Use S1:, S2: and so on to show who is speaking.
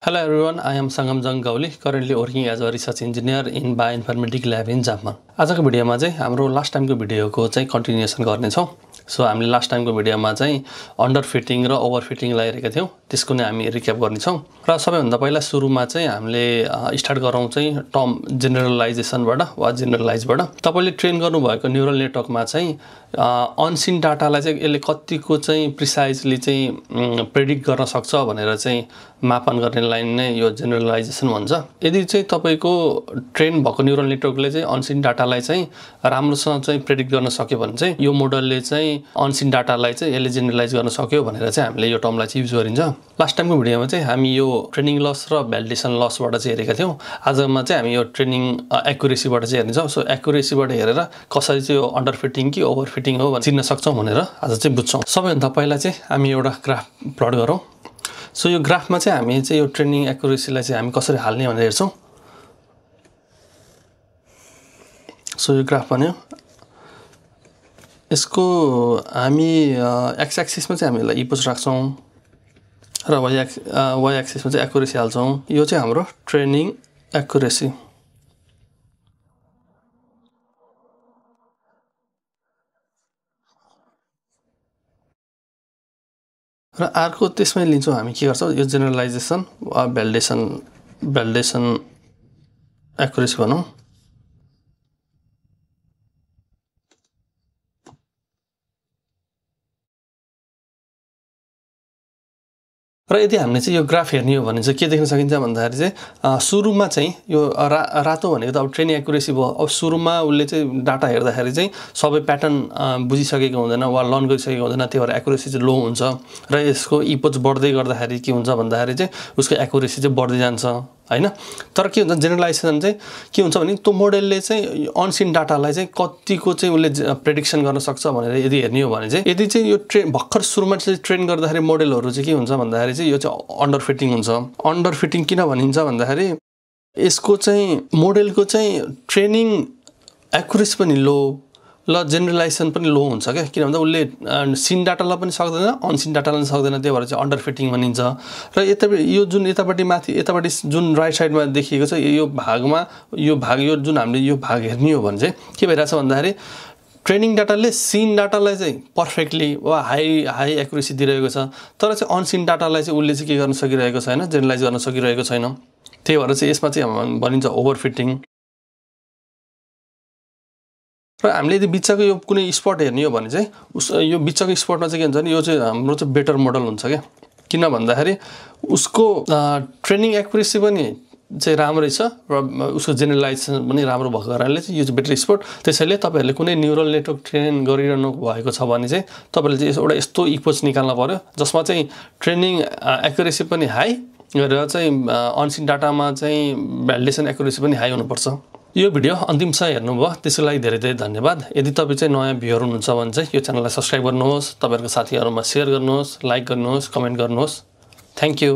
S1: Hello everyone, I am Sangam Jang Gauli, currently working as a research engineer in Bioinformatics Lab in Japan. आजको भिडियोमा चाहिँ हाम्रो last टाइमको भिडियोको चाहिँ continuation गर्ने छौं। सो हामीले लास्ट टाइमको भिडियोमा चाहिँ अन्डर फिटिङ र ओभर फिटिङ लाइरहेका थियौं। त्यसको नै हामी रिक्याप गर्ने छौं। र सबैभन्दा पहिला सुरुमा चाहिँ हामीले स्टार्ट गरौँ चाहिँ टर्म जेनरलाइजेसनबाट वा जेनरलाइजबाट। तपाईले ट्रेन गर्नुभएको न्युरल नेटवर्कमा चाहिँ अनसिन डाटालाई चाहिँ यसले कतिको चाहिँ प्रिसाइजली चाहिँ प्रेडिक्ट गर्न सक्छ भनेर चाहिँ मापन गर्ने लाइन नै यो जेनरलाइजेसन भन्छ। यदि चाहिँ तपाईको ट्रेन भएको न्युरल नेटवर्कले चाहिँ अनसिन डाटालाई चाहिँ राम्रोसँग चाहिँ प्रेडिक्ट गर्न सक्यो भने चाहिँ यो मोडलले चाहिँ अनसिन डाटालाई चाहिँ यसले जेनरलाइज गर्न सक्यो भनेर चाहिँ हामीले यो टर्मलाई चाहिँ युज गरिन्छ। लास्ट टाइमको भिडियोमा चाहिँ हामी यो ट्रेनिङ लस र भ्यालिडेसन लसबाट चाहिँ हेरेका थियौं। आजमा चाहिँ हामी यो ट्रेनिङ एक्युरेसीबाट चाहिँ हेर्नेछौं। सो एक्युरेसीबाट हेरेर कसरी चाहिँ यो अन्डर फिटिङ कि ओभर फिटिङ हो भनेर चिन्न सक्छौं भनेर आज चाहिँ बुझ्छौं। सबैभन्दा पहिला चाहिँ हामी एउटा ग्राफ प्लट गरौँ। सो यो ग्राफमा चाहिँ हामी चाहिँ यो ट्रेनिङ एक्युरेसीलाई चाहिँ हामी कसरी हाल्ने भनेर हेर्छौं। सो यो ग्राफ बन्यो। यसको हामी एक्स एक्सिसमा चाहिँ हामी यसलाई इपोज राख्छौं र वाइ एक्सिसमा चाहिँ एक्युरेसी हाल्छौं। यो चाहिँ हाम्रो ट्रेनिङ एक्युरेसी। र अर्को त्यसमै लिन्छौं हामी के गर्छौं यो जेनरलाइजेसन वा भ्यालिडेसन एक्युरेसी भनौं। र यदि हामीले चाहिँ यो ग्राफ हेर्ने हो भने चाहिँ के देख्न सकिन्छ भन्दाखेरि चाहिँ सुरुमा चाहिँ यो रातो भनेको त अब ट्रेनिङ एक्युरेसी भयो। अब सुरुमा उले चाहिँ डाटा हेर्दाखेरि चाहिँ सबै प्याटर्न बुझिसकेको हुँदैन वा लर्न गरिसकेको हुँदैन, त्यही भएर एक्युरेसी चाहिँ लो हुन्छ। र यसको इपोज बढ्दै गर्दाखेरि के हुन्छ भन्दाखेरि चाहिँ उसको एक्युरेसी चाहिँ बढ्दै जान्छ हैन। तर के हुन्छ जेनरलाइजेसन चाहिँ के हुन्छ भने त्यो मोडलले चाहिँ अनसिन डाटालाई चाहिँ कतिको चाहिँ उले प्रेडिक्सन गर्न सक्छ भनेर यदि हेर्ने हो भने चाहिँ यदि चाहिँ यो भर्खर सुरुमा चाहिँ ट्रेन गर्दाखेरि मोडलहरु चाहिँ के हुन्छ भन्दाखेरि चाहिँ यो चाहिँ अन्डर फिटिङ हुन्छ। अन्डर फिटिङ किन भनिन्छ भन्दाखेरि यसको चाहिँ मोडलको चाहिँ ट्रेनिङ एक्युरेसी पनि लो ल जेनरलाइजेसन पनि लो हुन्छ के, किन भन्दा उले सिन डाटालाई पनि सक्दैन अनसिन डाटालाई पनि सक्दैन, त्यही भएर चाहिँ अन्डर फिटिङ भनिन्छ। र यो जुन यतापट्टि माथि यतापट्टि जुन राइट साइडमा देखिएको छ यो भागमा यो जुन हामीले यो भाग हेर्ने हो भने चाहिँ के भइरहेछ भन्दाखेरि ट्रेनिङ डाटाले सिन डाटालाई चाहिँ पर्फेक्टली वा हाई एक्युरेसी दिइरहेको छ, तर चाहिँ अनसिन डाटालाई चाहिँ उले चाहिँ के गर्न सकिरहेको छैन, जेनरलाइज गर्न सकिरहेको छैन। त्यही भएर चाहिँ यसमा चाहिँ भनिन्छ ओभर फिटिङ। र हामीले यदि बिचको यो कुनै स्पट हेर्ने हो भने चाहिँ यो बिचको स्पटमा चाहिँ के हुन्छ नि यो चाहिँ हाम्रो चाहिँ बेटर मोडल हुन्छ के, किन भन्दाखेरि उसको ट्रेनिङ एक्युरेसी पनि चाहिँ राम्रै छ र उसको जेनरलाइजेसन पनि राम्रो भएको कारणले चाहिँ यो चाहिँ बेटर स्पट। त्यसैले तपाईहरुले कुनै न्युरल नेटवर्क ट्रेन गरिरहनु भएको छ भने चाहिँ तपाईले चाहिँ एउटा यस्तो इपोज निकाल्न पर्यो जसमा चाहिँ ट्रेनिङ एक्युरेसी पनि हाई र चाहिँ अनसिन डाटामा चाहिँ भ्यालिडेसन एक्युरेसी पनि हाई हुनुपर्छ। यो भिडियो अन्तिमसम्म हेर्नुभयो त्यसको लागि धेरै धेरै धन्यवाद। यदि तपाई चाहिँ नयाँ भ्युअर हुनुहुन्छ भने चाहिँ यो च्यानललाई सब्स्क्राइब गर्नुहोस्, तपाईहरुको साथीहरुमा शेयर गर्नुहोस्, लाइक गर्नुहोस्, कमेन्ट गर्नुहोस्। Thank you.